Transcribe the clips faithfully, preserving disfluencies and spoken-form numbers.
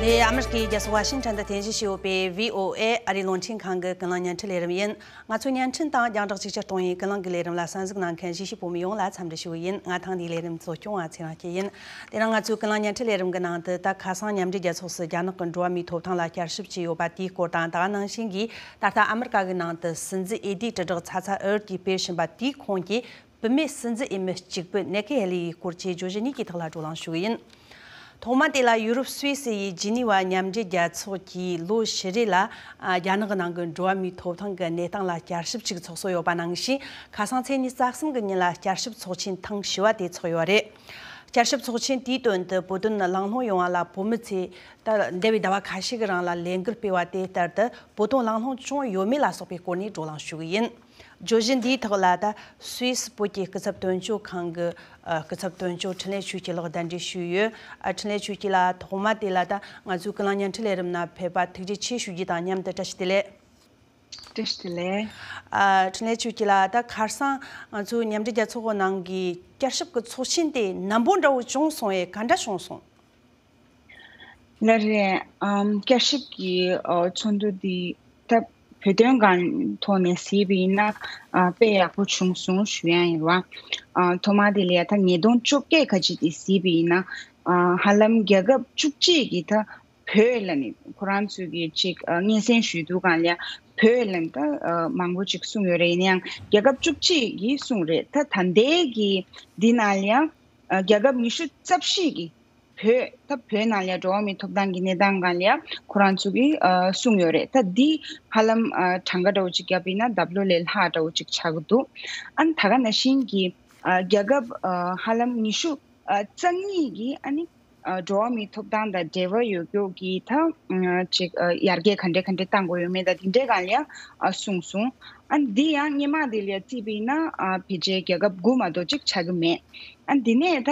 ལས། ཨ་མི་རི་ཀའི་རྒྱལ་ས་ཝ་ཤིང་ཊོན་དུ་རྟེན་གཞི་བྱས་ཡོད་པའི་བྷི་ཨོ་ཨེ་ཨ་རིའི་རླུང་འཕྲིན་ཁང་གི་ཀུན་གླེང་བརྙན་འཕྲིན་ལས་རིམ་ཡིན། ང་ཚོའི་བརྙན་འཕྲིན་དང་རྒྱང་བསྒྲགས་ཅིག་ཅར་གཏོང་བའི་ཀུན་གླེང་གི་ལས་རིམ་ལ་གསན་གཟིགས་གནང་མཁན་གཞིས་བྱེས་བོད་མི་ཡོངས་ལ་འཚམས་འདྲི་ཞུ་གི་ཡིན། ང་ཐེངས་འདིའི་ལས་རིམ་གཙོ་སྐྱོང་བ་ཚེ་རིང་སྐྱིད་ཡིན། དེ་རིང་ང་ཚོའི་ཀུན་གླེང་བརྙན་འཕྲིན་ལས་རིམ་གྱི་ནང་དུ། ད་ཁ་སང་མཉམ་འབྲེལ་རྒྱལ་ཚོགས་སུ་རྒྱ་ནག་གི་འགྲོ་བ་མིའི་ཐོབ་ཐང་ལ་བསྐྱར་ཞིབ་བྱས་ཡོད་པ་དེའི་སྐོར་དང་། ད་ག་ནང་བཞིན་གྱིས་ད་ལྟ་ཨ་མི་རི་ཀ་གི་ནང་དུ་སྲིད་འཛིན་འོས་བསྡུའི་དྲིལ་བསྒྲགས་ཚ་ཚ་འུར་གྱིས་སྤེལ་བཞིན་པ་དེའི་ཁོངས་ཀྱི་བུད་མེད་སྲིད་འཛིན་འོས་མི་གཅིག་པུ་ནེ་ཀི་ཧེ་ལི་ཡི་སྐོར་བཅས་བརྗོད་གཞི་གཉིས་ཀྱི་ཐོག་ལ་བགྲོ་གླེང་ཞུ་གི་ཡིན། ཐོག་མ་དེ་ལ་ཡུ་རོབ་སུད་སི་ཡི་ཇི་ནི་ཝ་མཉམ་འབྲེལ་རྒྱལ་ཚོགས་ཀྱིས་ལོ་ཕྱི་རེ་ལ་ཨ་རྒྱ་ནག་གི་ནང་གི་འགྲོ་བ་མིའི་ཐོབ་ཐང་གི་གནས་སྟངས་ལ་བསྐྱར་ཞིབ་ཅིག་ཚོགས་སྲོལ་ཡོད་པ་ནང་བཞིན། ཁ་སང་ཚེས་ཉི་ཤུ་རྩ་གསུམ་གྱི་ཉིན་ལ་བསྐྱར་ཞིབ་ཚོགས་ཆེན་ཐེངས་བཞི་བ་དེ་ཚོགས་ཡོད་རེད། བསྐྱར་ཞིབ་ཚོགས་ཆེན་དེའི་དོན་དུ་བོད་དོན་གླེང་སློང་ཡོང་བ་ལ་བོད་མི་ཚོས་ད་འདས་པའི་ཟླ་བ་ཁ་ཤས་ཀྱི་རིང་ལ་ལས་འགུལ་སྤེལ་བ་དེ་ལྟར་དུ་བོད་དོན་གླེང་སློང་བྱུང་ཡོད་མེད་ལ་སོགས་པའི་སྐོར་ནས་བགྲོ་གླེང་ཞུ་གི་ཡིན། བརྗོད་གཞི་འདིའི་ཐོག་ལ་ད་སུད་སི་བོད་ཀྱི་སྐུ་ཚབ་དོན་གཅོད་ཁང་གི་ཨ་སྐུ་ཚབ་དོན་གཅོད་འཕྲིན་ལས་ཆོས་སྐྱིད་ལགས་གདན་འདྲེན་ཞུས་ཡོད། ཨ་འཕྲིན་ལས་ཆོས་སྐྱིད་ལགས། ཐོག་མ་དེ་ལ་ད་ང་ཚོའི་ཀུན་གླེང་བརྙན་འཕྲིན་ལས་རིམ་ནང་ཕེབས་པ་ཐུགས་རྗེ་ཆེ་ཞུ་རྒྱུ་དང་མཉམ་དུ་བཀྲ་ཤིས་བདེ་ལེགས། བཀྲ་ཤིས་བདེ་ལེགས། ཨ་འཕྲིན་ལས་ཆོས་སྐྱིད་ལགས། ད་ཁ་སང་ང་ཚོའི་མཉམ་འབྲེལ་རྒྱལ་ཚོགས་ཀྱི་ནང་གི་བསྐྱར་ཞིབ་ཀྱི་ཚོགས་ཆེན་དེ་ནན་པོ་འདྲ་བོ་བྱུང་སོང་ཡས། ག་འདྲ་བྱུང་སོང་། ལགས་རེད། ཨམ་བསྐྱར་ཞིབ་ཀྱི་ཨ་ཚོགས་འདུ་འདི་ད་བོད་དོན་སྒང་ཐོག་ནས་གཟིགས་པ་ཡིན་ན་ཨ་དཔེ་ཡག་པོ་བྱུང་སོང་ཞུ་ཡ་ཡིན་ར། ཨ་ཐོག་མ་དེ་ལ་ཡ་ད་ཉིས་སྟོང་བཅོ་བརྒྱད་ཁ་ཅིག་དེ་གཟིགས་པ་ཡིན་ན་ཨ་ཧ་ལམ་རྒྱལ་ཁབ་བཅུ་གཅིག་གི་ད་བོད་ལ་ནི་ཁོ་རང་ཚོས་ཀྱི་ཅིག་ཨ་སྙན་སེང་ཞུས་དུས་སྒང་ལ་ཡ་བོད་ལ་ནི་ད་ཨ་མང་པོ་ཅིག་གསུངས་ཡོད་རེད། ཡིན་ན་ཡང་རྒྱལ་ཁབ་བཅུ་གཅིག་གིས་གསུངས་རེད། ད་ད་ལྟའི་གི་འདི་ནང་ལ་ཡ་ཨ་རྒྱལ་ཁབ་ཉི་ཤུ་རྩ་བཞི་གི་བོད་ད་བོད་ནང་ལ་འགྲོ་བ་མིའི་ཐོབ་ཐང་གི་གནས་སྟངས་སྒང་ལ་ཡ་ཁོ་རང་ཚོ་གིས་ཨ་གསུངས་ཡོད་རེད། ད་འདི་ཧ་ལམ་ཨ་གྲངས་ཀ་འདྲ་བོ་ཅིག་བརྒྱབ་པ་ཡིན་ན་ཌབ་ལོ་ལས་ལྷག་འདྲ་བོ་ཅིག་ཆགས་ཀྱི་འདུག་ཨ་ནི་ད་ག་ནང་བཞིན་གྱི་ཨ་རྒྱལ་ཁབ་ཨ་ཧ་ལམ་ཉི་ཤུ་ཨ་རྩ་གཉིས་ཀྱིས་ཨ་ནི་ཨ་འགྲོ་བ་མིའི་ཐོབ་ཐང་དང་འབྲེལ་བ་ཡོད་རྒྱུ་གི་ད་ཨ་ཅིག་ཨ་ཡར་རྒྱས་ག་འདྲས་ག་འདྲས་གཏང་དགོས་ཡོད་མེད་ད་འདི་འདྲའི་སྒང་ལ་ཡ་ཨ་གསུངས་སོང་། ཨ་ནི་འདི་ཡང་སྔོན་མ་དེ་ལ་ཡ་བརྩིས་པ་ཡིན་ན་ཨ་ཕལ་ཆེར་རྒྱལ་ཁབ་དགུ་མ་གཏོགས་ཅིག་ཆགས་ཀྱི་མེད། ཨ་ནི་འདི་ནས་ད་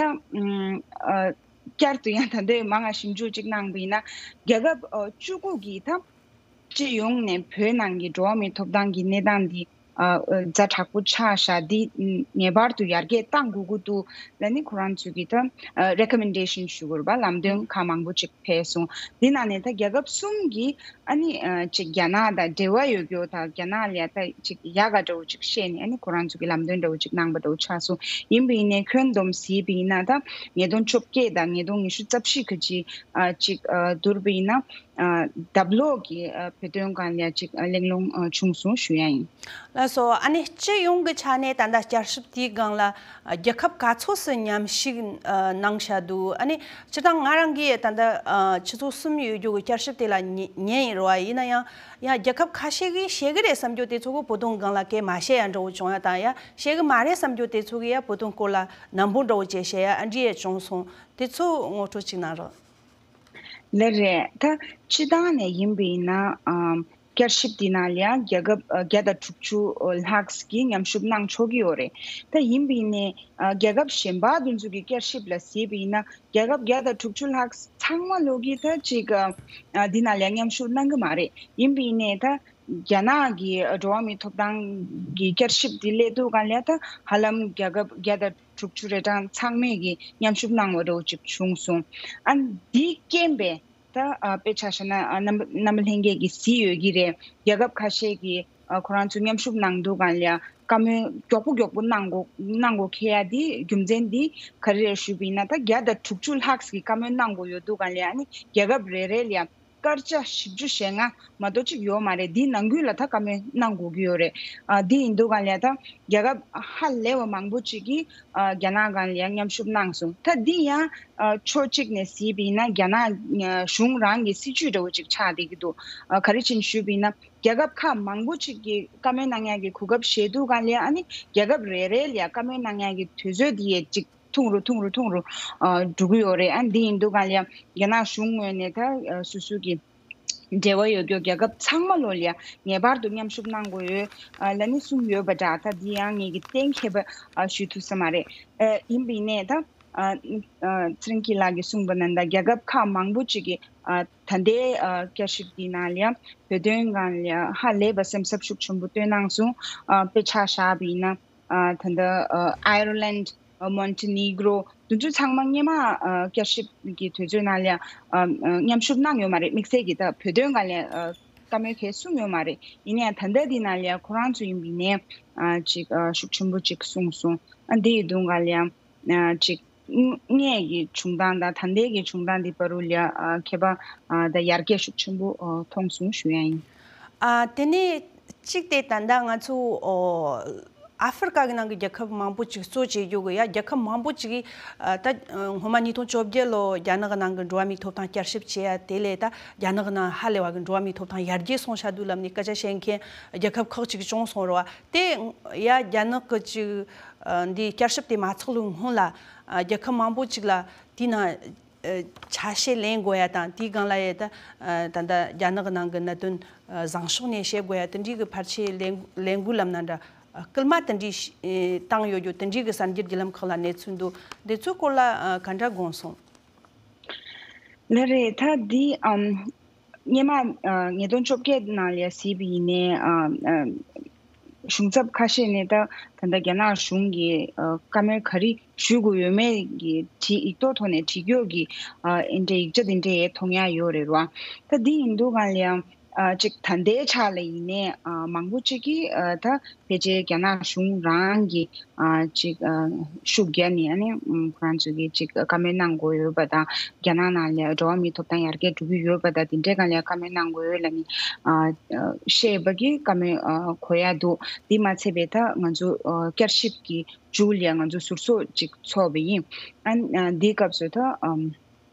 ཨ་བསྐྱར་དུ་ཡང་ད་ལྟའི་མང་ང་ཞིབ་འཇུག་ཅིག་གནང་བ་ཡིན་ན་རྒྱལ་ཁབ་ཨ་བཅུ་དགུ་གིས་ད་སྤྱི་ཡོངས་ནས་བོད་ནང་གི་འགྲོ་བ་མིའི་ཐོབ་ཐང་གི་གནས་སྟངས་འདི་ཨ་ཛ་དྲག་པོ་ཆགས་ཤག་འདི་ངེས་པར་དུ་ཡར་རྒྱས་གཏང་དགོས་ཀྱི་འདུག་ལབ་ནི་ཁོ་རང་ཚོས་ཀྱི་ད་རེ་ཀོ་མེན་ཌེ་ཤན་ཞུ་དགོས་རེད་པ། ལམ་སྟོན་ཁག་མང་པོ་ཅིག་ཕེབས་སོང་། འདི་ནང་ནས་ད་རྒྱལ་ཁབ་གསུམ་གྱིས་ཨ་ནི་ཨ་ཅིག་རྒྱ་ནག་དང་འབྲེལ་བ་ཡོད་རྒྱུ་དང་རྒྱ་ནག་ལ་ད་ཅིག་ཡག་ག་འདྲ་བོ་ཅིག་བཤད་ནས་ཨ་ནི་ཁོ་རང་ཚོ་གི་ལམ་སྟོན་འདྲ་བོ་ཅིག་གནང་པ་འདྲ་བོ་ཆགས་སོང་། ཡིན་པ་ཡིན་ནའི་ཁྱོན་བསྡོམས་གཟིགས་པ་ཡིན་ན་ད་ཉིས་སྟོང་བཅོ་བརྒྱད་དང་ཉིས་སྟོང་ཉི་ཤུ་རྩ་བཞི་ག་ཅིག་ཨ་ཅིག་ཨ་བསྡུར་བ་ཡིན་ན་ཨ་ལྡབ་ལོག་གི་ཨ་བོད་དོན་སྒང་ལ་ཅིག་ཨ་གླེང་སློང་ཨ་བྱུང་སོང་ཞུ་ཡ་ཡིན། ལགས་སོ། ཨ་ནི་སྤྱི་ཡོངས་ཀྱི་ཆ་ནས་ད་ལྟ་བསྐྱར་ཞིབ་དེའི་སྒང་ལ་རྒྱལ་ཁབ་ག་ཚོད་སུ་མཉམ་ཞུགས་གནང་བཞག་འདུག་ཨ་ནི་སྤྱིར་བཏང་ང་རང་གིས་ད་ལྟ་ཆུ་ཚོད་གསུམ་ཡོད་རྒྱུ་གི་བསྐྱར་ཞིབ་དེ་ལ་ཉན་ཡིན་རོ། ཨ་ཡིན་ན་ཡང་ཡང་རྒྱལ་ཁབ་ཁ་ཤས་ཀྱིས་བཤད་གི་རེད་བསམ་རྒྱུ་དེ་ཚོ་གི་བོད་དོན་སྒང་ལ་སྐད་མ་བཤད་ཡ་འདྲ་བོ་བྱུང་ཡ་དང་། ཡ་བཤད་གི་མ་རེད་བསམ་རྒྱུ་དེ་ཚོ་གི་ཡ་བོད་དོན་སྐོར་ལ་ནན་པོ་འདྲ་བོ་བྱས་བཤད་ཡ་ཨ་འདྲི་ཡ་བྱུང་སོང་། དེ་ཚོ་ངོ་སྤྲོད་ཅིག་གནང་རོགས། ལགས་རེད། ད་སྤྱི་བཏང་ནས་ཡིན་པ་ཡིན་ན་ཨམ་བསྐྱར་ཞིབ་འདི་ནང་ལ་ཡང་རྒྱལ་ཁབ་ཨ་བརྒྱ་དང་དྲུག་ཅུ་ལྷག་གིས་མཉམ་ཞུགས་གནང་ཆོག་གི་ཡོད་རེད། ད་ཡིན་པ་ཡིན་ནའི་ཨ་རྒྱལ་ཁབ་གཞན་པ་དེ་ཚོ་གི་བསྐྱར་ཞིབ་ལ་གཟིགས་པ་ཡིན་ན་རྒྱལ་ཁབ་བརྒྱ་དང་དྲུག་ཅུ་ལྷག་ཚང་མ་ལོག་གིས་ད་ཅིག་ཨ་འདི་ནང་ལ་ཡང་མཉམ་ཞུགས་གནང་གི་མ་རེད། ཡིན་པ་ཡིན་ནའི་ད་རྒྱ་ནག་གི་འགྲོ་བ་མིའི་ཐོབ་ཐང་གི་བསྐྱར་ཞིབ་འདི་སླེབས་དུས་སྒང་ལ་ད་ཧ་ལམ་རྒྱལ་ཁབ་བརྒྱ་དང་དྲུག་ཅུ་རེ་གྲངས་ཚང་མས་ཀྱི་མཉམ་ཞུགས་གནང་བ་འདྲ་བོ་ཅིག་བྱུང་སོང་། ཨ་འདི་རྐྱེན་པས་ད་ཨ་དཔེ་ཆ་བཞག་ན་ཨ་རྣམ་རྣམ་པ་ལྷན་རྒྱས་ཀྱིས་གཟིགས་ཡོད་ཀྱི་རེད། རྒྱལ་ཁབ་ཁ་ཤས་ཀྱིས་ཨ་ཁོ་རང་ཚོ་མཉམ་ཞུགས་གནང་དུས་སྒང་ལ་བཀའ་མོལ་མགྱོགས་པོ་མགྱོགས་པོ་གནང་དགོས་གནང་དགོས་ཁེལ་ཡ་འདི་རྒྱུ་མཚན་འདི་ག་རེ་རེད་ཞུས་པ་ཡིན་ན། ད་བརྒྱ་དང་དྲུག་ཅུ་ལྷག་གིས་བཀའ་མོལ་གནང་དགོས་ཡོད་དུས་སྒང་ལ་ཨ་ནི་རྒྱལ་ཁབ་རེ་རེ་ལ་ཡ་སྐར་ཆ་བཞི་བཅུ་ཞེ་ལྔ་མ་གཏོགས་གཅིག་ཡོད་མ་རེད། འདིའི་ནང་ཁུལ་ལ་ད་བཀའ་མོལ་གནང་དགོས་ཀྱི་ཡོད་རེད། ཨ་འདི་ཡིན་དུས་སྒང་ལ་ད་རྒྱལ་ཁབ་ཧ་ལས་པ་མང་པོ་ཅིག་གིས་ཨ་རྒྱ་ནག་སྒང་ལ་ཡང་མཉམ་ཞུགས་གནང་སོང་། ད་འདི་ཡང་ཨ་ཕྱོགས་གཅིག་ནས་གཟིགས་པ་ཡིན་ན་རྒྱ་ནག་ཨ་གཞུང་རང་གི་སྲིད་བྱུས་འདྲ་བོ་ཅིག་ཆགས་བསྡད་ཀྱི་འདུག་ཨ་ག་རེ་བྱས་ནས་ཞུས་པ་ཡིན་ན་རྒྱལ་ཁབ་ཁག་མང་པོ་ཅིག་གིས་བཀའ་མོལ་གནང་ཡག་གི་གོ་སྐབས་བཞེས་དུས་སྒང་ལ་ཨ་ནི་རྒྱལ་ཁབ་རེ་རེ་ལ་ཡང་བཀའ་མོལ་གནང་ཡག་གི་དུས་ཚོད་འདི་ཡས་ཅིག་ཐུང་རུ་ཐུང་རུ་ཐུང་རུ་ཨ་འགྲོ་གི་ཡོད་རེད། ཨ་འདི་ཡིན་དུས་སྒང་ལ་ཡང་རྒྱ་ནག་གཞུང་ངོས་ནས་ད་ཨ་སོ་སོ་གི་འབྲེལ་བ་ཡོད་རྒྱུ་རྒྱལ་ཁབ་ཚང་མ་ལོ་ལ་ཡང་ངེས་པར་དུ་མཉམ་ཞུགས་གནང་དགོས་ཡོད་ཨ་ལབ་ནས་གསུངས་ཡོད་པ་འདྲ། ད་འདི་ཡང་ངེད་ཀྱིས་གཏན་འཁེལ་བ་ཨ་ཞུ་ཐུབ་ས་མ་རེད། ཨ་ཡིན་པ་ཡིན་ནའི་ད་ཨ་ཨ་ཚེ་རིང་སྐྱིད་ལགས་ཀྱིས་གསུངས་པ་ནང་ལྟར་རྒྱལ་ཁབ་ཁག་མང་པོ་ཅིག་གིས་ཨ་ད་ལྟའི་ཨ་བསྐྱར་ཞིབ་འདི་ནང་ལ་ཡང་བོད་དོན་སྒང་ལ་ཡང་ཧ་ལས་པ་སེམས་འཚབ་ཤུགས་ཆེན་པོ་བཏོན་གནང་སོང་། ཨ་དཔེ་ཆ་བཞག་པ་ཡིན་ན། ཨ་ད་ལྟ་ཨ་ཨའི་ར་ལེན་ཌི། ཨ་མོན་ཏི་ནི་གྷི་རོ། དེ་ཚོ་ཚང་མ་སྔོན་མ་ཨ་བསྐྱར་ཞིབ་ཀྱི་དུས་ཚོད་ནང་ལ་ཨ་ཨ་མཉམ་ཞུགས་གནང་ཡོད་མ་རེད། དམིགས་བསལ་གྱི་ད་བོད་དོན་སྒང་ལ་ཨ་བཀའ་མོལ་གང་གསུངས་ཡོད་མ་རེད། ཡིན་ནའང་ད་ལྟ་འདི་ནང་ལ་ཁོ་རང་ཚོ་ཡིན་པ་ཡིན་ནའི་ཨ་ཅིག་ཨ་ཤུགས་ཆེན་པོ་ཅིག་གསུངས་སོང་། ཨ་འདི་ཡི་དུས་སྒང་ལ་ཨ་ཅིག་སྔོན་གྱི་བྱུང་སྟངས་དང་ད་ལྟའི་གི་བྱུང་སྟངས་འདི་བར་དུ་ལ་ཨ་ཁྱད་པར་ཨ་ད་ཡར་རྒྱས་ཤུགས་ཆེན་པོ་ཨ་མཐོང་སོང་ཞུ་ཡ་ཡིན། ཨ་དེ་ནས་གཅིག་དེ་ད་ལྟ་ང་ཚོ་ཨོ་ཨ་ཧྥེ་རི་ཀ་གི་ནང་གི་རྒྱལ་ཁབ་མང་པོ་ཅིག་གཙོ་བྱེད་རྒྱུ་གི་ཡ་རྒྱལ་ཁབ་མང་པོ་ཅིག་གིས་ཨ་ད་སྔོན་མ་ཉིས་སྟོང་བཅོ་བརྒྱད་ལོ་རྒྱ་ནག་གི་ནང་གི་འགྲོ་བ་མིའི་ཐོབ་ཐང་བསྐྱར་ཞིབ་བྱས་ཡ་དེ་ལས་ད་རྒྱ་ནག་གི་ནང་ཧ་ལས་པ་གི་འགྲོ་བ་མིའི་ཐོབ་ཐང་ཡར་རྒྱས་སོང་ཤག་འདུག་ལབ་ནས་སྐད་ཆ་བཤད་མཁན་རྒྱལ་ཁབ་ཁག་ཅིག་བྱུང་སོང་རེད་བ། དེ་ཡ་རྒྱ་ནག་གི་ཅིག་ཨ་འདི་བསྐྱར་ཞིབ་དེ་མ་ཚོགས་ལུགས་སྔོན་ལ་ཨ་རྒྱལ་ཁབ་མང་པོ་ཅིག་ལ་དེའི་ནང་ཨ་ཆ་ཤས་ལེན་དགོས་ཡ་དང་དེའི་སྒང་ལ་ཡ་ད་ཨ་ད་ལྟ་རྒྱ་ནག་གི་ནང་གི་གནད་དོན་ཨ་བཟང་ཕྱོགས་ནས་བཤད་དགོས་ཡ་དེ་འདྲའི་གི་ཕལ་ཆེར་ལས་ལས་འགུལ་ལབ་ན་འདྲ་ཨ་སྐུལ་མ་དེ་འདྲའི་ཨ་བཏང་ཡོད་རྒྱུ་དེ་འདྲའི་གི་གསར་འགྱུར་བརྒྱུད་ལམ་ཁག་ལ་གནས་ཚུལ་འདུག་འདི་ཚོའི་སྐོར་ལ་ཨ་ག་འདྲ་དགོངས་སོང་། ལགས་རེད། ད་འདི་ཨམ་སྔོན་མ་ཨ་ཉིས་སྟོང་བཅོ་བརྒྱད་ནང་ལ་གཟིགས་པ་ཡིན་ནའི་ཨ་ཨ་གཞུང་ཚབ་ཁ་ཤས་ནས་ད་ད་ལྟ་རྒྱ་ནག་གཞུང་གིས་ཨ་བཀའ་མོལ་ག་རེ་ཞུ་དགོས་ཡོད་མེད་ཀྱི་བྲིས་ཡིག་ཐོག་ཐོག་ནས་བྲིས་རྒྱུ་གི་ཨ་ཨེ་འདྲའི་ཡིག་ཆ་དེ་འདྲའི་མཐོང་ཡ་ཡོད་རེད་བ། ད་འདི་ཡིན་དུས་སྒང་ལ་ཡང་ཨ་ཅིག་ད་ལྟའི་ཆ་ལ་ཡིན་ནའི་ཨ་མང་པོ་ཅིག་གིས་ཨ་ད་ཕལ་ཆེར་རྒྱ་ནག་གཞུང་རང་གི་ཨ་ཅིག་ཨ་ཤུགས་རྒྱག་ནས་ཨ་ནི་ཨམ་ཁོ་རང་ཚོ་གིས་ཅིག་བཀའ་མོལ་གནང་དགོས་ཡོད་པ་དང་རྒྱ་ནག་ནང་ལ་འགྲོ་བ་མིའི་ཐོབ་ཐང་ཡར་རྒྱས་འགྲོ་གི་ཡོད་པ་དང་དེ་འདྲའི་སྒང་ལ་བཀའ་མོལ་གནང་དགོས་ཡོད་ལབ་ནས་ཨ་ཨ་བཤད་པ་གི་བཀའ་མོལ་ཨ་གོ་ཡ་འདུག་དེ་མ་ཚད་པའི་ད་ང་ཚོ་ཨ་བསྐྱར་ཞིབ་ཀྱི་མཇུག་ལ་ང་ཚོ་ཟུར་ཚོགས་ཅིག་ཚོགས་པ་ཡིན། ཨ་ཨ་འདིའི་སྐབས་སུ་ད་ཨམ།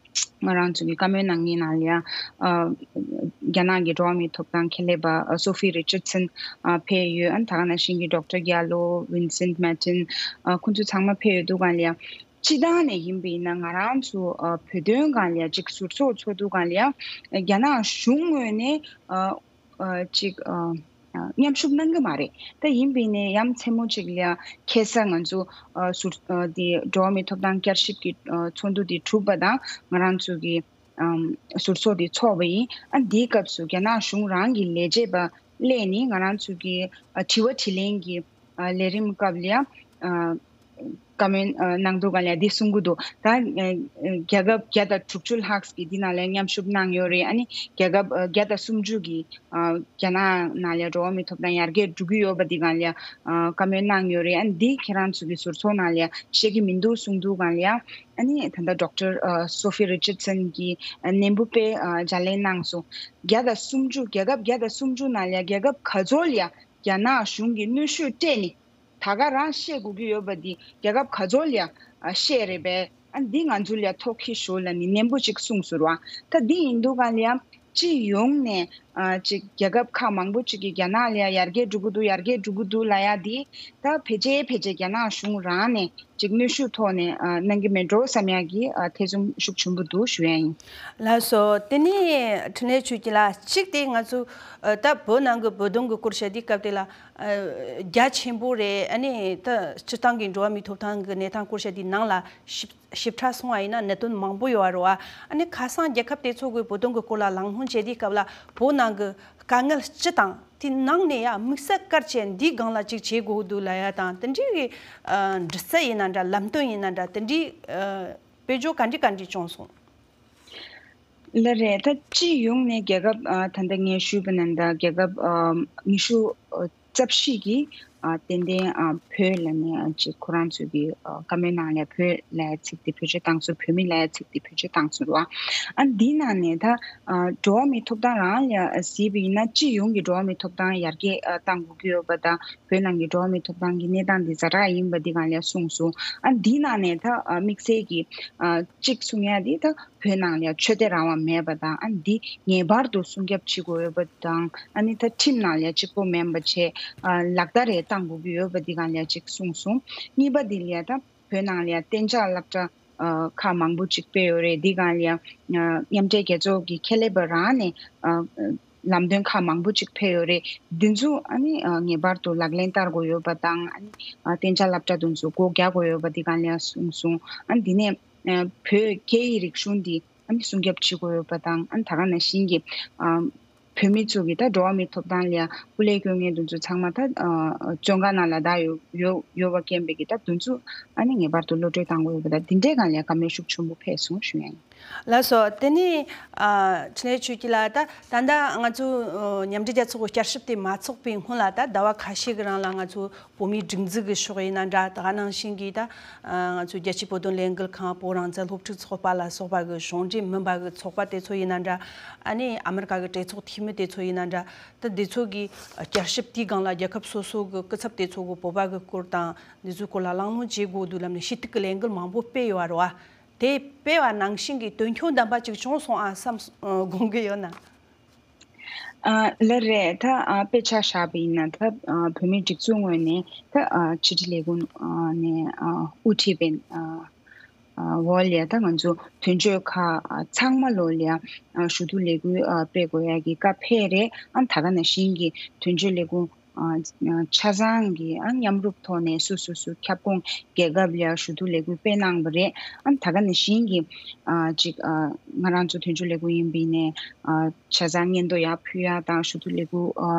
ང་རང་ཚོ་གི་བཀའ་མོལ་གནང་མཁན་ནང་ལ་ཡང་ཨ་རྒྱ་ནག་གི་འགྲོ་བ་མིའི་ཐོབ་ཐང་ཁྱད་ལས་པ་ཨ་སོ་ཕི་རི་ཅར་སན་ཨ་ཕེབས་ཡོད། ཨ་ད་ག་ནང་བཞིན་གྱི་ཌོག་ཊར་རྒྱ་ལོ། ཝིན་སེན་མར་ཏིན། ཨ་ཁོང་ཚོ་ཚང་མ་ཕེབས་ཡོད་འདུག་ག་ལ་ཡང་སྤྱི་བཏང་ནས་ཡིན་པ་ཡིན་ན་ང་རང་ཚོ་ཨ་བོད་དོན་སྒང་ལ་ཡང་ཅིག་ཟུར་ཚོགས་ཚོགས་འདུག་ག་ལ་ཡང་རྒྱ་ནག་གཞུང་ངོས་ནས་ཨ་ཨ་ཅིག་ཨ་ཨ་མཉམ་ཞུགས་གནང་གི་མ་རེད། ད་ཡིན་པ་ཡིན་ནའི་ཡ་མཚན་མོ་ཅིག་ལ་ཡང་ཁ་སང་ང་ཚོ་ཨ་ཟུར་ཨ་དེ་འགྲོ་བ་མིའི་ཐོབ་ཐང་བསྐྱར་ཞིབ་ཀྱི་ཨ་ཚོགས་འདུ་དེ་གྲུབ་པ་དང་ང་རང་ཚོ་གི་ཨམ་ཟུར་ཚོགས་དེ་ཚོགས་པ་ཡིན། ཨ་འདིའི་སྐབས་སུ་རྒྱ་ནག་གཞུང་རང་གི་ལས་བྱེད་པ་སླེབས་ནས་ང་རང་ཚོ་གི་ཨ་དྲི་བ་དྲིས་ལན་གྱི་ཨ་ལས་རིམ་སྐབས་ལ་ཡང་ཨ་བཀའ་མོལ་ཨ་གནང་འདུག་ག་ལ་ཡང་འདི་གསུང་གི་འདུག་ད་ཨ་རྒྱལ་ཁབ་བརྒྱ་དང་དྲུག་ཅུ་ལྷག་གིས་འདི་ནང་ལ་མཉམ་ཞུགས་གནང་ཡོད་རེད། ཨ་ནི་རྒྱལ་ཁབ་ཨ་བརྒྱ་དང་སུམ་ཅུ་གི་ཨ་རྒྱ་ནག་ནང་ལ་འགྲོ་བ་མིའི་ཐོབ་ཐང་ཡར་རྒྱས་འགྲོ་གི་ཡོད་པ་འདི་སྒང་ལ་ཨ་བཀའ་མོལ་གནང་ཡོད་རེད། ཨ་ནི་འདི་ཁྱེད་རང་ཚོ་གི་ཟུར་ཚོགས་ནང་ལ་བཤད་ཀྱི་མི་འདུག་གསུངས་འདུག་ག་ལ་ཡང་། ཨ་ནི་ད་ལྟ་ཌོག་ཊར་ཨ་སོ་ཕི་རི་ཅར་སན་གྱིས་ཨ་ནན་པོ་དཔེ་ཨ་ལྗགས་ལན་གནང་སོང་། བརྒྱ་དང་སུམ་ཅུ། རྒྱལ་ཁབ་བརྒྱ་དང་སུམ་ཅུ་ནང་ལ་རྒྱལ་ཁབ་ག་ཚོད་ལ་ཡང་རྒྱ་ནག་གཞུང་གིས་གནོན་ཤུགས་སྤྲད་ནས་ད་ག་རང་བཤད་དགོས་ཀྱི་ཡོད་པ་འདི་རྒྱལ་ཁབ་ག་ཚོད་ལ་ཡང་ཨ་བཤད་རེད་པས། ཨ་འདི་ང་ཚོ་ལ་ཐོག་ཁི་ཞོ་ལ་ནི་ནན་པོ་ཅིག་གསུངས་ཟེར་བ། ད་འདི་ཡིན་འདུག་ག་ལ་ཡང་སྤྱི་ཡོངས་ནས་ཨ་ཅིག་རྒྱལ་ཁབ་ཁག་མང་པོ་ཅིག་གིས་རྒྱ་ནག་ལ་ཡང་ཡར་རྒྱས་འགྲོ་གི་འདུག་ཡར་རྒྱས་འགྲོ་གི་འདུག་ལབ་ཡ་འདི་ད་ཕལ་ཆེར་ཕལ་ཆེར་རྒྱ་ནག་གཞུང་རང་ནས་ཅིག་གནོན་ཤུགས་ཐོག་ནས་ཨ་གནང་གི་མེད་འགྲོ་བསམ་ཡ་གི་ཨ་ཐེ་ཚོམ་ཤུགས་ཆེན་པོ་འདུག་ཞུ་ཡ་ཡིན། ལགས་སོ། དེ་ནས་འཕྲིན་ལས་ཆོས་སྐྱིད་ལགས། གཅིག་དེ་ང་ཚོ་ཨ་ད་བོད་ནང་གི་བོད་དོན་གི་སྐོར་བཤད་དུས་སྐབས་དེ་ལ་ཨ་རྒྱ་ཆེན་པོ་རེད། ཨ་ནི་ད་སྤྱིར་བཏང་གི་འགྲོ་བ་མིའི་ཐོབ་ཐང་གི་གནས་སྟངས་སྐོར་བཤད་དུས་ནང་ལ་ཞིབ་ཞིབ་ཕྲ་སོང་བ་ཡིན་ན་གནད་དོན་མང་པོ་ཡོད་རེད་བ། ཨ་ནི་ཁ་སང་རྒྱལ་ཁབ་དེ་ཚོ་གི་བོད་དོན་གི་སྐོར་ལ་གླེང་སློང་བྱེད་དུས་སྐབས་ལ་བོད་ནང་གི་དཀའ་ངལ་སྤྱི་དང་དེ་ནང་ནས་ཡང་དམིགས་བསལ་གལ་ཆེ་འདིའི་སྒང་ལ་ཅིག་བྱེད་དགོས་འདུག་ལབ་ཡ་དང་དེ་འདྲའི་གི་ཨ་འདྲི་རྩད་ཡིན་ན་འདྲ། ལམ་སྟོན་ཡིན་ན་འདྲ། དེ་འདྲའི་ཨ་དཔེ་བརྗོད་ག་འདྲ་ག་འདྲ་བྱུང་སོང་། ལགས་རེད། ད་སྤྱི་ཡོངས་ནས་རྒྱལ་ཁབ་ཨ་ད་ལྟ་ངས་ཞུས་པ་ནང་ལྟར་རྒྱལ་ཁབ་ཨ་ཉི་ཤུ་རྩ་བཞི་གིས་ཨ་ཏན་ཏན་ཨ་བོད་ལབ་ནས་ཨ་ཅིག་ཁོ་རང་ཚོའི་གི་ཨ་བཀའ་མོལ་ནང་ལ་བོད་ལབ་ཡ་ཚིག་དེ་བེད་སྤྱོད་བཏང་སོང་། བོད་མི་ལབ་ཡ་ཚིག་དེ་བེད་སྤྱོད་བཏང་སོང་རེད་བ། ཨ་འདིའི་ནང་ནས་ད་ཨ་འགྲོ་བ་མིའི་ཐོབ་ཐང་རང་ལ་གཟིགས་པ་ཡིན་ན་སྤྱི་ཡོངས་ཀྱི་འགྲོ་བ་མིའི་ཐོབ་ཐང་ཡར་རྒྱས་ཨ་གཏང་དགོས་ཀྱི་ཡོད་པ་དང་བོད་ནང་གི་འགྲོ་བ་མིའི་ཐོབ་ཐང་གི་གནས་སྟངས་འདི་ཛ་དྲག་ཡིན་པ་འདི་སྒང་ལ་གསུངས་སོང་། ཨ་འདིའི་ནང་ནས་ད་ཨ་དམིགས་བསལ་གྱི་ཨ་གཅིག་གསུང་ཡ་འདི་ད་བོད་ནང་ལ་ཆོས་དད་རང་དབང་མེད་པ་དང་ཨ་འདི་ངེས་པར་དུ་སྲུང་སྐྱོབ་བྱེད་དགོས་ཡོད་པ་དང་ཨ་ནི་ད་ཁྲིམས་ནང་ལ་གཅིག་པོ་མིན་པ་བྱས་ཨ་ལག་བསྟར་རེ་གཏང་དགོས་ཀྱི་ཡོད་པ་འདི་སྒང་ལ་གཅིག་གསུངས་སོང་། གཉིས་པ་འདི་ལ་ད་བོད་ནང་ལ་གཏན་འཇགས་སློབ་གྲྭ་ཨ་ཁག་མང་པོ་ཅིག་སྤེལ་ཡོད་རེད། འདི་སྒང་ལ་ཨ་མཉམ་འབྲེལ་རྒྱལ་ཚོགས་ཀྱི་ཁྱད་ལས་པ་རང་ནས་ཨ་ལམ་སྟོན་ཁག་མང་པོ་ཅིག་ཕེབས་ཡོད་རེད། འདི་ཚོ་ཨ་ནི་ཨ་ངེས་པར་དུ་ལག་ལེན་བསྟར་དགོས་ཡོད་པ་དང་ཨ་ནི་ཨ་གཏན་འཇགས་སློབ་གྲྭ་དེ་ཚོ་སྒོ་རྒྱག་དགོས་ཡོད་པ་འདི་སྒང་ལ་གསུངས་སོང་། ཨ་ནི་འདི་ནས་ཨ་བོད་སྐད་ཡིག་རིག་གཞུང་འདི་ཨ་ནི་སྲུང་སྐྱོབ་བྱེད་དགོས་ཡོད་པ་དང་ཨ་ནི་ད་ག་ནང་བཞིན་གྱི་ཨ་ བོད་མི་ཚོ་གི་ད་འགྲོ་བ་མིའི་ཐོབ་ཐང་ལ་ཡ་སྐུ་ལས་སྐྱོན་མཁན་དེ་ཚོ་ཚང་མ་ད་ཨ་བཙོན་ཁང་ནང་ལ་ད་ཡོད་ཡོད་ཡོད་པ་རྐྱེན་པས་ཀྱི་ད་དེ་ཚོ་ཨ་ནི་ངེས་པར་དུ་གློད་གྲོལ་བཏང་དགོས་ཡོད་པ་ད་དེ་འདྲའི་སྒང་ལ་ཡ་བཀའ་མོལ་ཤུགས་ཆེན་པོ་ཕེབས་སོང་ཞུ་ཡ་ཡིན། ལགས་སོ། དེ་ནས་ཨ་འཕྲིན་ལས་ཆོས་སྐྱིད་ལགས། ད་ད་ལྟ་ང་ཚོ་ཨ་མཉམ་འབྲེལ་རྒྱལ་ཚོགས་ཀྱི་བསྐྱར་ཞིབ་དེ་མ་ཚོགས་པའི་སྔོན་ལ་ད་ཟླ་བ་ཁ་ཤས་ཀྱི་རིང་ལ་ང་ཚོ་བོད་མིའི་སྒྲིག་འཛུགས་ཀྱི་ཕྱོགས་ཡིན་ན་འདྲ། ད་ག་ནང་བཞིན་གྱི་ད་ཨ་ང་ཚོའི་རྒྱལ་སྤྱིའི་བོད་དོན་ལས་འགུལ་ཁང་། བོད་རང་བཙན་སློབ་ཕྲུག་ཚོགས་པ་ལ་སོགས་པ་གི་གཞུང་འབྲེལ་མིན་པ་གི་ཚོགས་པ་དེ་ཚོ་ཡིན་ན་འདྲ། ཨ་ནི་ཨ་མི་རི་ཀ་གི་གྲོས་ཚོགས་འཐུས་མི་དེ་ཚོ་ཡིན་ན་འདྲ། ད་འདི་ཚོ་གི་བསྐྱར་ཞིབ་དེའི་སྒང་ལ་རྒྱལ་ཁབ་སོ་སོ་གི་སྐུ་ཚབ་དེ་ཚོ་གི་བོད་པ་གི་སྐོར་དང་འདི་ཚོའི་སྐོར་ལ་གླེང་སློང་བྱེད་དགོས་འདུག་ལབ་ནས་ཞུ་གཏུག་གི་ལས་འགུལ་མང་པོ་སྤེལ་ཡོད་རེད་བ། དེ་སྤེལ་བ་ནང་བཞིན་གྱི་དོན་འཁྱོལ་ལྡན་པ་ཅིག་བྱུང་སོང་ཨ་བསམ་ཨ་དགོངས་ཀྱི་ཡོད་ན། ཨ་ལགས་རེད། ད་ཨ་དཔེ་ཆ་བཞག་པ་ཡིན་ན་ད་ཨ་བོད་མིའི་སྒྲིག་འཛུགས་ངོས་ནས་ད་ཨ་ཕྱི་དྲིལ་ལས་ཁུངས་ཨ་ནས་ཨ་དབུ་ཁྲིད་པའི་ཨ་ཨ་འོག་ལ་ད་ང་ཚོ་དོན་གཅོད་ཁག་ཨ་ཚང་མ་ལོ་ལ་ཨ་ཞུ་གཏུག་ལས་འགུལ་ཨ་སྤེལ་དགོས་ཡ་གི་བཀའ་ཕེབས་རེད། ཨ་ད་ག་ནང་བཞིན་གྱི་དོན་གཅོད་ལས་ཁུངས་ཨ་ཆ་ཚང་གི་ཨ་མཉམ་རུབ་ཐོག་ནས་སོ་སོ་སོ་ཁྱབ་ཁོངས་རྒྱལ་ཁབ་ལ་ཞུ་གཏུག་ལས་འགུལ་སྤེལ་གནང་བ་རེད། ཨ་ད་ག་ནང་བཞིན་གྱི་ཨ་ཅིག་ཨ་ང་རང་ཚོ་དོན་གཅོད་ལས་ཁུངས་ཡིན་པ་ཡིན་ནའི་ཨ་ཆ་ཚང་སྙན་ཐོ་ཡར་ཕུལ་ཡ་དང་ཞུ་གཏུག་ལས་འགུལ་ཨ་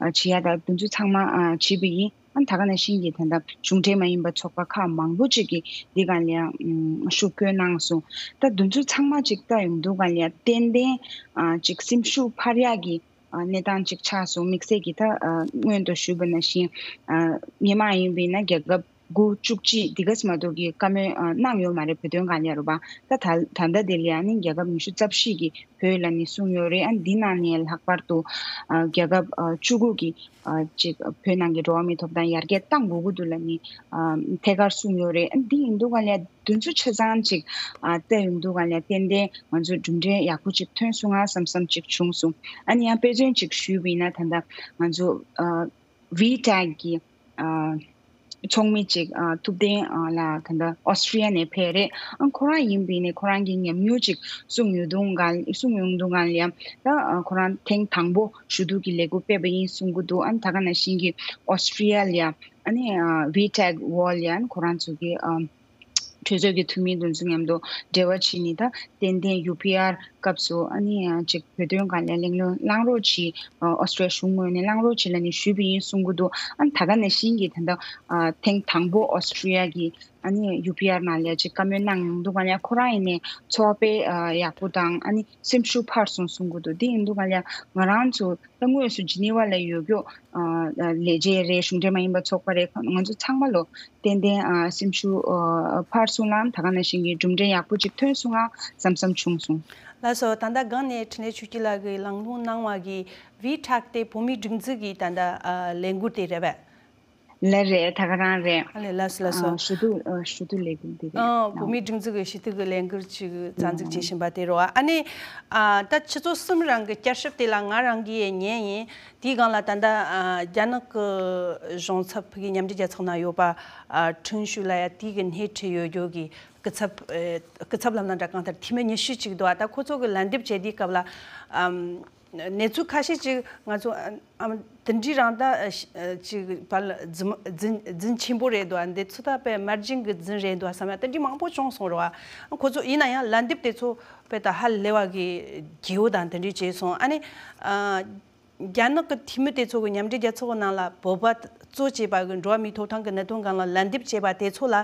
ཨ་བྱེད་ཡ་དང་དེ་ཚོ་ཚང་མ་ཨ་བྱེད་པ་ཡིན། ཨ་ད་ག་ནང་བཞིན་གྱི་ད་ལྟ་གཞུང་འབྲེལ་མ་ཡིན་པ་ཚོགས་པ་ཁག་མང་པོ་ཅིག་གིས་འདི་སྒང་ལ་ཨ་ཤུགས་སྐྱོན་གནང་སོང་། ད་དེ་ཚོ་ཚང་མ་ཅིག་ལྟ་ཡོང་དུས་སྒང་ལ་ཏན་ཏན་ཨ་ཅིག་སེམས་ཤུགས་འཕར་ཡག་གི་ཨ་གནས་སྟངས་ཅིག་ཆགས་སོང་། དམིགས་བསལ་གྱིས་ད་ཨ་སྔོན་དུ་ཞུས་པ་ནང་བཞིན་ཨ་སྔོན་མ་ཡིན་པ་ཡིན་ན་རྒྱལ་ཁབ་དགུ་བཅུ་གཅིག་འདི་ག་ཙམ་མ་གཏོགས་ཀྱི་བཀའ་མོལ་ཨ་གནང་ཡོད་མ་རེད། བོད་དོན་སྒང་ལ་རེད་པ། ད་ད་ད་ལྟ་དེ་ལ་ཡང་ནི་རྒྱལ་ཁབ་ཉི་ཤུ་རྩ་བཞི་གིས་བོད་ལ་ནི་གསུངས་ཡོད་རེད། ཨ་འདི་ནང་ནས་ལྷག་པར་དུ་ཨ་རྒྱལ་ཁབ་ཨ་བཅུ་དགུ་གིས་ཨ་ཅིག་བོད་ནང་གི་འགྲོ་བ་མིའི་ཐོབ་ཐང་ཡར་རྒྱས་གཏང་དགོས་ཀྱི་འདུག་ལབ་ནི་ཨ་ཐད་ཀར་གསུངས་ཡོད་རེད། ཨ་འདི་ཡིན་དུས་སྒང་ལ་དེ་ཚོ་ཆ་ཚང་ཅིག་ཨ་བལྟས་ཡོང་དུས་སྒང་ལ་ཏན་ཏན་ང་ཚོ་གྲུབ་འབྲས་ཡག་པོ་ཅིག་ཐོན་སོང་ང་བསམ་བསམ་ཅིག་བྱུང་སོང་། ཨ་ནི་ཡང་དཔེ་མཚོན་ཅིག་ཞུས་པ་ཡིན་ན་ད་ལྟ་ང་ཚོ་ཨ་ཝི་ཊེག་གི་ཨ་ཚོགས་མི་ཅིག་ཨ་ཐུབ་བསྟན་ཨ་ལགས་ད་ལྟ་ཨོ་སི་ཀྲི་ཡ་ནས་ཕེབས་རེད། ཨ་ཁོ་རང་ཡིན་པ་ཡིན་ནའི་ཁོ་རང་གི་ཉམས་མྱོང་ཅིག་གསུངས་ཡོང་དུས་སྒང་གསུངས་ཡོང་དུས་སྒང་ལ་ཡང་ད་ཨ་ཁོ་རང་ཐེངས་དང་པོ་ཞུ་གཏུག་གི་ལས་འགུལ་སྤེལ་བ་ཡིན་གསུང་གི་འདུག་ཨ་ནི་ད་ག་ནང་བཞིན་གྱི་ཨོ་སི་ཀྲི་ཡ་ལ་ཡང་ཨ་ནི་ཨ་ཝི་ཊེག་འོག་ལ་ཡང་ཁོ་རང་ཚོ་གི་ཨ་གྲོས་ཚོགས་ཀྱི་འཐུས་མི་དེ་ཚོ་མཉམ་དུ་འབྲེལ་བ་བྱས་ནས་ད་ཏན་ཏན་ཡུ་པི་ཨར་སྐབས་སུ་ཨ་ནི་ཨ་ཅིག་བོད་དོན་སྒང་ལ་གླེང་སློང་གླེང་རོགས་བྱེད། ཨ་ཨོ་སི་ཀྲི་ཡ་གཞུང་ངོས་ནས་གླེང་རོགས་བྱེད་ལབ་ནས་ཞུས་པ་ཡིན་གསུང་གི་འདུག་ཨ་ནི་ད་ག་ནང་བཞིན་གྱི་ད་ལྟ་ཨ་ཐེངས་དང་པོ་ཨོ་སི་ཀྲི་ཡ་གི་ཨ་ནི་ཡུ་པི་ཨར་ནང་ལ་ཅིག་བཀའ་མོལ་གནང་ཡོང་དུས་སྒང་ལ་ཁོ་རང་ཡིན་ནའི་ཚོར་བ་དཔེ་ཨ་ཡག་པོ་དང་ཨ་ནི་སེམས་ཤུགས་འཕར་སོང་གསུང་གི་འདུག་དེ་ཡིན་དུས་སྒང་ལ་ང་རང་ཚོ་ད་དངོས་སུ་ཇི་ནི་ཝ་ལ་ཡོད་རྒྱུ་ཨ་ལས་བྱེད་རེད། གཞུང་འབྲེལ་མ་ཡིན་པ་ཚོགས་པ་རེད། ང་ཚོ་ཚང་མ་ལོ་ཏན་ཏན་ཨ་སེམས་ཤུགས་ཨ་འཕར་སོང་ལ་ད་ག་ནང་བཞིན་གྱི་གྲུབ་འབྲས་ཡག་པོ་ཅིག་ཐོན་སོང་ང་བསམ་བསམ་བྱུང་སོང་། ལགས་སོ། ད་ལྟ་སྒང་ནས་འཕྲིན་ལས་ཆོས་སྐྱིད་ལགས་ཀྱིས་གླེང་སློང་གནང་བ་གི་ཝི་ཊེག་དེ་བོད་མིའི་སྒྲིག་འཛུགས་ཀྱི་ད་ལྟ་ཨ་ལས་འགུལ་དེ་རེད་པས། ལགས་རེད། ད་ག་རང་རེད། ཨ་ལས་ལགས་སོ་ལགས་སོ། ཨ་ཞུ་གཏུག་ཨ་ཞུ་གཏུག་ལས་འགུལ་འདི་རེད། ཨ་བོད་མིའི་སྒྲིག་འཛུགས་ཀྱི་ཞུ་གཏུག་གི་ལས་འགུལ་ཅིག་རྩ་འཛུགས་བྱེད་བཞིན་པ་དེ་རེད་བ། ཨ་ནི་ཨ་ད་ཆུ་ཚོད་གསུམ་རིང་གི་བསྐྱར་ཞིབ་དེ་ལ་ང་རང་གིས་ཉན་ཡིན། དེའི་སྒང་ལ་ད་ལྟ་ཨ་རྒྱ་ནག་གི་གཞུང་ཚབ་ཕ་གི་མཉམ་འབྲེལ་རྒྱལ་ཚོགས་ནང་ཡོད་པ་ཨ་ཁྲིན་ཤུ་ལ་ཡ་དེའི་གི་སྣེ་ཁྲིད་ཡོད་རྒྱུ་གི་སྐུ་ཚབ་ཨ་སྐུ་ཚབ་ལབ་ན་འདྲ། གང་ལྟར་འཐུས་མི་ཉི་ཤུ་ཅིག་འདུག་ཨ་ད་ཁོ་ཚོ་གི་ལན་འདེབས་བྱེད་དུས་སྐབས་ལ་ཨམ། གནས་ཚུལ་ཁ་ཤས་ཅིག་ང་ཚོ་ཨ་ཨ་དེ་འདྲའི་རང་ད་ཨ་ཤ་ཨ་ཅིག་བལ་རྫུན་རྫུན་རྫུན་ཆེན་པོ་རེད་འདུག་ཨ་འདི་ཚོ་ད་དཔེ་མར་རྒྱན་གྱི་རྫུན་རེད་འདུག་ཨ་བསམ་ཡ་དེ་འདྲའི་མང་པོ་བྱུང་སོང་རེད་བ། ཁོ་ཚོ་ཡིན་ན་ཡང་ལན་འདེབས་དེ་ཚོ་དཔེ་ད་ཧ་ལས་པ་གི་རྒྱལ་པོ་དང་དེ་འདྲའི་བྱས་སོང་། ཨ་ནི་ཨ་རྒྱ་ནག་གི་འཐུས་མི་དེ་ཚོ་གི་མཉམ་འབྲེལ་རྒྱལ་ཚོགས་ཀྱི་ནང་ལ་བོད་པ་གཙོ་བྱས་པ་གི་འགྲོ་བ་མིའི་ཐོབ་ཐང་གི་གནད་དོན་སྒང་ལ་ལན་འདེབས་བྱས་པ་དེ་ཚོ་ལ་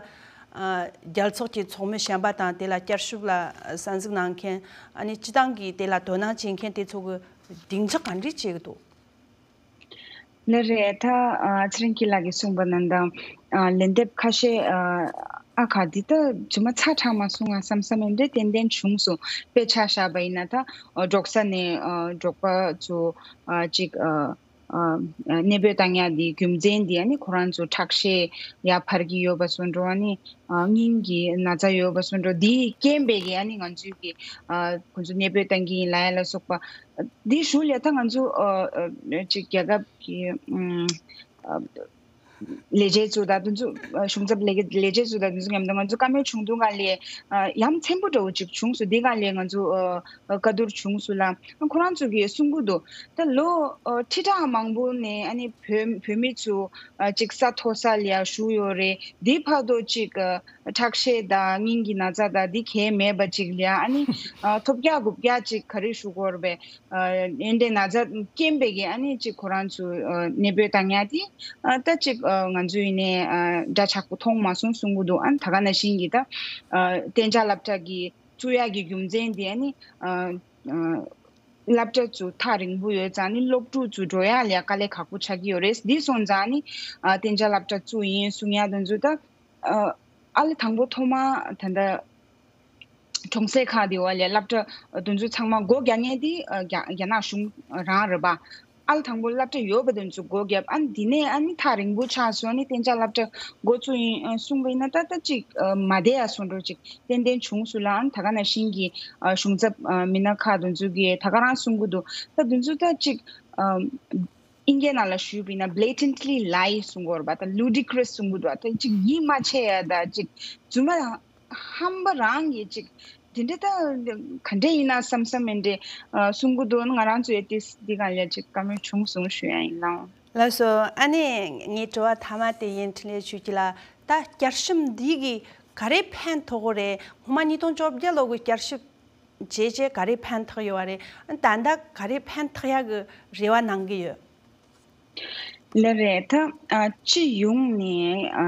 ཨ་རྒྱལ་ཚོགས་ཀྱི་ཚོགས་མི་གཞན་པ་དང་དེ་ལ་བསྐྱར་ཞིབ་ལ་གསན་གཟིགས་གནང་མཁན། ཨ་ནི་སྤྱི་བཏང་གི་དེ་ལ་དོ་སྣང་བྱེད་མཁན་དེ་ཚོ་གི་སྡིངས་ཆ་ག་འདྲས་བྱེད་ཀྱི་འདུག་ལགས་རེད། ད་ཨ་ཚེ་རིང་སྐྱིད་ལགས་ཀྱིས་གསུངས་པ་ནང་ལྟར་ཨ་ལན་འདེབས་ཁ་ཤས་ཨ་ཨ་ཁ་འདི་ད་རྫུན་མ་ཚ་དྲགས་མ་སོང་ང་བསམ་བསམ་འདི་འདྲས་ཏན་ཏན་བྱུང་སོང་། དཔེ་ཆ་བཞག་པ་ཡིན་ན་ད་ཨ་འབྲོག་ས་ནས་ཨ་འབྲོག་པ་ཚོ་ཨ་ཅིག་ཨ་ཨ་གནས་སྤོས་བཏང་ཡག་འདི་རྒྱུ་མཚན་འདི་ཨ་ནི་ཁོ་རང་ཚོ་ཁྲག་ཤེད་ཡར་འཕར་གྱི་ཡོད་པ་བཟོ་འདྲ། ཨ་ནི་ཨ་སྙིང་གི་ན་ཚ་ཡོད་པ་བཟོ་འདྲ། འདིའི་རྐྱེན་པས་ཀྱི་ཨ་ནི་ང་ཚོའི་གི་ཨ་ཁོ་ཚོ་གནས་སྤོས་བཏང་གི་ཡིན་ལབ་ཡ་ལ་སོགས་པ། འདིའི་གཞུག་ལ་ད་ང་ཚོ་ཨ་ཨ་ཅིག་རྒྱལ་ཁབ་ཀྱི་ཨ་ཨ་ ལས་བྱེད་ཚོ་དང་དེ་ཚོ་གཞུང་ཚབ་ལས་ཀྱི་ལས་བྱེད་ཚོ་དང་དེ་ཚོ་མཉམ་དུ་ང་ཚོ་བཀའ་མོལ་བྱུང་དུས་སྒང་ལ་ཡ་མཚན་པོ་འདྲ་བོ་ཅིག་བྱུང་སོང་། དེ་སྒང་ལ་ང་ཚོ་བཀའ་བསྡུར་བྱུང་སོང་ལ། ཁོ་རང་ཚོ་གིས་གསུང་གི་འདུག་ད་ལོ་ཁྲི་ཕྲག་མང་པོ་ནས་ཨ་ནི་བོད་བོད་མི་ཚོ་ཅིག་ས་མཐོ་ས་ལ་ཡ་བཞུགས་ཡོད་རེད། དེ་བར་དུ་ཅིག་ཁྲག་ཤེད་དང་སྙིང་གི་ན་ཚ་དང་དེ་གས་མེད་པ་ཅིག་ལ་ཡ་ཨ་ནི་ཐོབ་རྒྱག་དགུ་རྒྱག་ཅིག་ག་རེ་ཞུ་དགོས་རེད་པས། ཨ་ཨེ་འདྲའི་ན་ཚ་རྐྱེན་པས་ཀྱི་ཨ་ནི་ཅིག་ཁོ་རང་ཚོ་ཨ་གནས་སྤོས་བཏང་ཡ་དེ་ཨ་ད་ཅིག་ཨ་ང་ཚོ་ཡིན་ནའི་ཨ་འདྲ་ཆགས་པོ་མཐོང་མ་སོང་གསུང་གི་འདུག་ཨ་ནི་ད་ག་ནང་བཞིན་གྱི་ད་ཨ་གཏན་འཇགས་སློབ་གྲྭ་གི་བཙུགས་ཡ་གི་རྒྱུ་མཚན་དེ་ཨ་ནི་ཨ་ཨ་སློབ་གྲྭ་ཚོ་ཐག་རིང་པོ་ཡོད་ཙང་ནི་སློབ་ཕྲུག་ཚོ་འགྲོ་ཡ་ལ་ཡ་དཀའ་ལས་ཁག་པོ་ཆགས་ཀྱི་ཡོད་རེད། འདི་སོང་ཙང་ནི་ཨ་གཏན་འཇགས་སློབ་གྲྭ་བཙུགས་ཡིན་གསུང་ཡ་དེ་ཚོ་ད་ཨ་ཨ་ལེ་དང་པོ་ཐོག་མ་ད་ལྟ་གྲོང་གསེབ་ཁག་དེ་བ་ལས་སློབ་གྲྭ་དེ་ཚོ་ཚང་མ་སྒོ་རྒྱག་མཁན་དེ་ཨ་རྒྱ་རྒྱ་ནག་གཞུང་རང་རེད་པ། ཨ་ལེ་དང་པོ་སློབ་གྲྭ་ཡོད་པ་དེ་ཚོ་སྒོ་བརྒྱབ། ཨ་ནི་དེ་ནས་ཨ་ནི་ཐག་རིང་པོ་ཆགས་སོང་། ཨ་ནི་གཏན་འཇགས་སློབ་གྲྭ་འགོ་བཙུགས་ཡིན་ཨ་གསུངས་པ་ཡིན་ན་ད་ལྟ་ཅིག་ཨ་མ་བསྡད་ཡ་སོང་འགྲོ་ཅིག་ཏན་ཏན་བྱུང་སོང་ལ། ཨ་ནི་ད་ག་ནང་བཞིན་གྱི་ཨ་གཞུང་ཚབ་ཨ་མི་སྣ་ཁག་དེ་ཚོ་གིས་ད་ག་རང་གསུང་གི་འདུག་ད་དེ་ཚོ་ད་ཅིག་ཨ་ཨིན་སྐད་ནང་ལ་ཞུས་པ་ཡིན་ན་blatantly lie གསུང་གི་ཡོད་རེད་པ། ད་ludicrous གསུང་གི་འདུག་ད་ཅིག་ཡིད་མ་ཆེས་ཡ་ད་ཅིག་རྫུན་མ་ཧམ་པ་རང་གིས་ཅིག་དེ་འདྲ་ད་ག་འདྲ་ཡིན་ན་བསམ་བསམ་མེད་འདྲ་གསུང་གི་འདུག་ང་རང་ཚོའི་དེ་འདི་ག་ལ་ཅིག་བཀའ་མོལ་བྱུང་སོང་ཞུ་ཡ་ཡིན་ལགས། ལགས་སོ། ཨ་ནི་ངའི་དྲི་བ་མཐའ་མ་དེ་ཡིན། འཕྲིན་ལས་ཆོས་སྐྱིད་ལགས། ད་བསྐྱར་ཞིབ་འདི་གིས་ག་རེ་ཕན་ཐོགས་ཀྱི་རེད། སྔོན་མ་ཉིས་སྟོང་བཅོ་བརྒྱད་ལོ་གི་བསྐྱར་ཞིབ་བྱས་རྗེས་ག་རེ་ཕན་ཐོགས་ཡོད་པ་རེད། ཨ་ནི་ད་ལྟ་ག་རེ་ཕན་ཐོགས་ཡག་གི་རེ་བ་གནང་གི་ཡོད། ལགས་རེད། ད་ཨ་སྤྱི་ཡོངས་ནས་ཨ་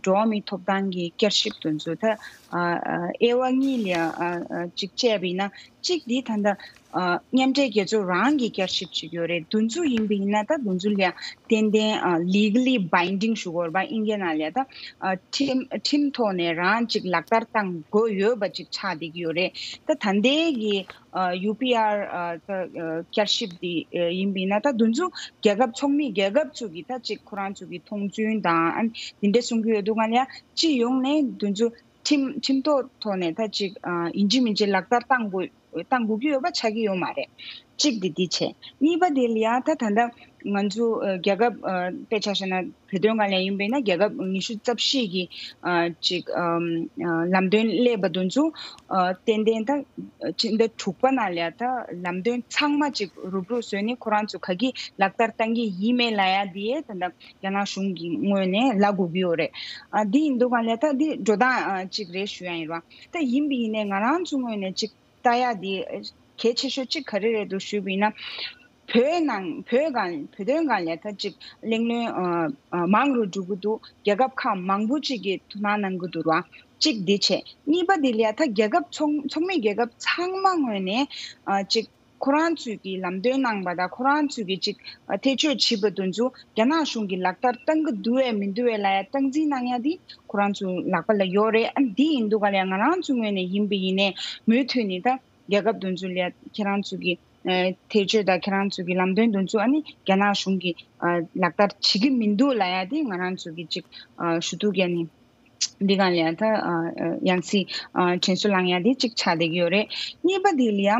འགྲོ་བ་མིའི་ཐོབ་ཐང་གི་བསྐྱར་ཞིབ་དེ་ཚོ་ད་ཨ་ཨ་དབྱེ་བ་གཉིས་ལ་ཨ་ཨ་ཅིག་བཅད་པ་ཡིན་ན། གཅིག་འདི་ད་ལྟ་ཨ་མཉམ་འབྲེལ་རྒྱལ་ཚོགས་རང་གི་བསྐྱར་ཞིབ་ཅིག་ཡོད་རེད། དེ་ཚོ་ཡིན་པ་ཡིན་ན་ད་དེ་ཚོ་ལ་ཏན་ཏན་ཨ་legally binding ཞུ་དགོས་རེད་པ། ཨིན་སྐད་ནང་ལ་ད་ཨ་ཁྲིམས་ཁྲིམས་ཐོག་ནས་རང་ཅིག་ལག་བསྟར་བཏང་དགོས་ཡོད་པ་ཅིག་ཆགས་བསྡད་ཀྱི་ཡོད་རེད། ད་ད་ལྟའི་གི་ཨ་ཡུ་པི་ཨར་ཨ་ད་ཨ་བསྐྱར་ཞིབ་འདི་ཨ་ཡིན་པ་ཡིན་ན་ད་དེ་ཚོ་རྒྱལ་ཁབ་ཚོགས་མི་རྒྱལ་ཁབ་ཚོ་གི་ད་ཅིག་ཁོ་རང་ཚོ་གི་མཐོང་ཚུལ་དང་ཨ་འདི་འདྲ་གསུང་གི་ཡོད་དུས་སྒང་ལ་སྤྱི་ཡོངས་ནས་དེ་ཚོ་ཁྲིམས་ཁྲིམས་ཐོག་ཐོག་ནས་ད་ཅིག་ཨ་ཡིན་གཅིག་མིན་གཅིག་ལག་བསྟར་བཏང་དགོས་བཏང་དགོས་ཀྱི་ཡོད་པ་ཆགས་ཀྱི་ཡོད་མ་རེད། གཅིག་དེ་འདི་བྱས། གཉིས་པ་དེ་ལ་ཡང་ད་ད་ལྟ་ང་ཚོ་ཨ་རྒྱལ་ཁབ་ཨ་དཔེ་ཆ་བཞག་ན་བོད་དོན་སྒང་ལ་ཡིན་པས་ན་རྒྱལ་ཁབ་ཉི་ཤུ་རྩ་བཞི་གི་ཨ་ཅིག་ཨ་ཨ་ལམ་སྟོན་སླེབས་པ་དེ་ཚོ་ཨ་ཏན་ཏན་ད་ཕྱི་ཟླ་དྲུག་པ་ནང་ལ་ཡང་ད་ལམ་སྟོན་ཚང་མ་ཅིག་རུབ་རུབ་བཟོས་ནས་ཁོ་རང་ཚོ་ག་གི་ལག་བསྟར་བཏང་གི་ཡིན་མེད་ལ་ཡང་དེ་ད་ལྟ་རྒྱ་ནག་གཞུང་གི་ངོས་ནས་ལབ་དགོས་ཀྱི་ཡོད་རེད། ཨ་འདི་ཡིན་དུས་སྒང་ལ་ད་འདི་འགྲོ་སྟངས་ཨ་ཅིག་རེད་ཞུ་ཡ་ཡིན་ར། ད་ཡིན་པ་ཡིན་ནའི་ང་རང་ཚོ་ངོས་ནས་ཅིག་ལྟ་ཡ་དེ་གལ་ཆེ་ཤོས་གཅིག་ག་རེ་རེད་འདུག་ཞུས་པ་ཡིན་ན། བོད་ནང་བོད་སྒང་བོད་དོན་སྒང་ལ་ད་ཅིག་གླེང་སློང་ཨ་ཨ་མང་རུ་འགྲོ་གི་འདུག་རྒྱལ་ཁབ་ཁག་མང་པོ་ཅིག་གིས་ཐུགས་སྣང་གནང་གི་འདུག་ར། གཅིག་དེ་བྱས། གཉིས་པ་དེ་ལ་ཡ་ད་རྒྱལ་ཁབ་ཚོགས་ཚོགས་མི་རྒྱལ་ཁབ་ཚང་མ་ངོས་ནས་ཨ་ཅིག་ཁོ་རང་ཚོས་ཀྱི་ལམ་སྟོན་གནང་པ་དང་ཁོ་རང་ཚོས་ཀྱི་ཅིག་ཨ་ཐེ་བྱུས་བྱས་པ་དེ་ཚོ་རྒྱ་ནག་གཞུང་གིས་ལག་བསྟར་བཏང་གི་འདུག་བས་མི་འདུག་བས་ལ་ཡ་སྟངས་འཛིན་གནང་ཡ་དེ་ཁོ་རང་ཚོ་ལག་པ་ལ་ཡོད་རེད། ཨ་འདི་ཡིན་དུས་སྒང་ལ་ཡ་ང་རང་ཚོ་ངོས་ནས་ཡིན་པ་ཡིན་ནའི་མུ་མཐུད་ནས་ད་རྒྱལ་ཁབ་དེ་ཚོ་ལ་ཡ་ཁྱེད་རང་ཚོ་གི་ཨ་ཐེ་བྱུས་དང་ཁྱེད་རང་ཚོ་གི་ལམ་སྟོན་དེ་ཚོ་ཨ་ནི་རྒྱ་ནག་གཞུང་གིས་ཨ་ལག་བསྟར་བྱེད་ཀྱི་མི་འདུག་ལ་ཡ་དེ་ང་རང་ཚོ་གི་ཅིག་ཨ་ཞུ་གཏུག་ཡ་ནི་འདི་ག་ལ་ཡ་ད་ཨ་ཨ་ཡང་སྲིད་ཨ་དྲན་གསོ་བསླང་ཡ་དེ་ཅིག་ཆགས་བསྡད་ཀྱི་ཡོད་རེད། གཉིས་པ་དེ་ལ་ཡ་ཨ་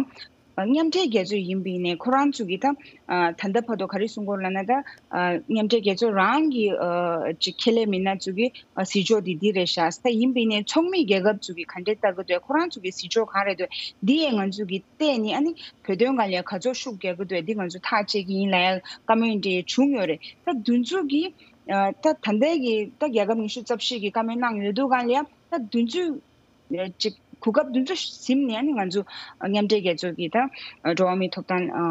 མཉམ་འབྲེལ་རྒྱལ་ཚོགས་ཡིན་པ་ཡིན་ནའི་ཁོ་རང་ཚོ་གི་ད་ཨ་ད་ལྟ་བར་དུ་ག་རེ་གསུང་གི་ཡོད་ལབ་ན་ད་ཨ་མཉམ་འབྲེལ་རྒྱལ་ཚོགས་རང་གི་ཨ་ཅིག་ཁས་ལེན་མི་སྣ་ཚོ་གི་ཨ་གཟིགས་ཕྱོགས་དེ་འདི་རེད་ཤག་ད་ཡིན་པ་ཡིན་ནའི་ཚོགས་མི་རྒྱལ་ཁབ་ཚོ་གི་ག་འདྲས་ལྟ་གི་འདུག་ཁོ་རང་ཚོ་གི་གཟིགས་ཕྱོགས་གང་རེད་འདུག་འདི་ཡས་ང་ཚོ་གི་བལྟས་ནས་ཨ་ནི་བོད་དོན་སྒང་ལ་ག་ཚོད་ཤུགས་རྒྱག་གི་འདུག་འདི་ང་ཚོ་ཐག་བཅད་ཀྱི་ཡིན་ལབ་ཡ་བཀའ་མོལ་འདྲ་བྱུང་ཡོད་རེད། ད་དེ་ཚོ་གི་ཨ་ད་ད་ལྟའི་གི་ད་རྒྱལ་ཁབ་ཉི་ཤུ་རྩ་བཞི་གི་བཀའ་མོལ་གནང་ཡོད་དུས་སྒང་ལ་ཡ་ད་དེ་ཚོ་ཅིག་གོ་སྐབས་དེ་ཚོ་ཟིན་ནས་ཨ་ནི་ང་ཚོ་མཉམ་འབྲེལ་རྒྱལ་ཚོགས་ཀྱི་ད་འགྲོ་བ་མིའི་ཐོབ་ཐང་ཨ་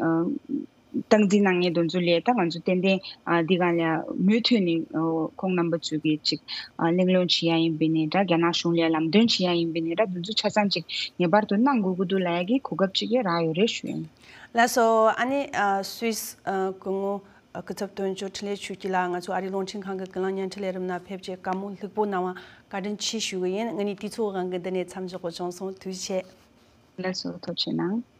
ཨ་སྟངས་འཛིན་གནང་མཁན་དེ་ཚོ་ལ་ད་ང་ཚོ་ཏན་ཏན་ཨ་འདི་ག་ལ་མུ་མཐུད་ནས་ཨ་ཁོང་རྣམ་པ་ཚོས་ཀྱི་ཅིག་ཨ་གླེང་སློང་བྱེད་ཡ་ཡིན་པ་ཡིན་ནའི་འདྲ། རྒྱ་ནག་གཞུང་ལ་ལམ་སྟོན་བྱེད་ཡ་ཡིན་པ་ཡིན་ནའི་འདྲ། དེ་ཚོ་ཆ་ཚང་ཅིག་ངེས་པར་དུ་གནང་དགོས་ཀྱི་འདུག་ལབ་ཡ་གི་གོ་སྐབས་ཅིག་ཡང་རག་ཡོད་རེད་ཞུ་ཡིན། ལགས་སོ། ཨ་ནི་ཨ་སུད་སི་ཨ་སྐུ་ངོ་ཨ་སྐུ་ཚབ་དོན་གཅོད་འཕྲིན་ལས་ཆོས་སྐྱིད་ལགས་ང་ཚོ་ཨ་རིའི་རླུང་འཕྲིན་ཁང་གི་ཀུན་གླེང་བརྙན་འཕྲིན་ལས་རིམ་ནང་ཕེབས་རྗེས་བཀའ་མོལ་ལྷུག་པོ་གནང་བ་བཀའ་དྲིན་ཆེ་ཞུ་གི་ཡིན། ངེད་གཉིས་དུས་ཚོད་དབང་གིས་འདི་ནས་མཚམས་འཇོག་དགོས་བྱུང་སོང་། ཐུགས་རྗེ་ཆེ། ལགས་སོ། ཐུགས་རྗེ་གནང་།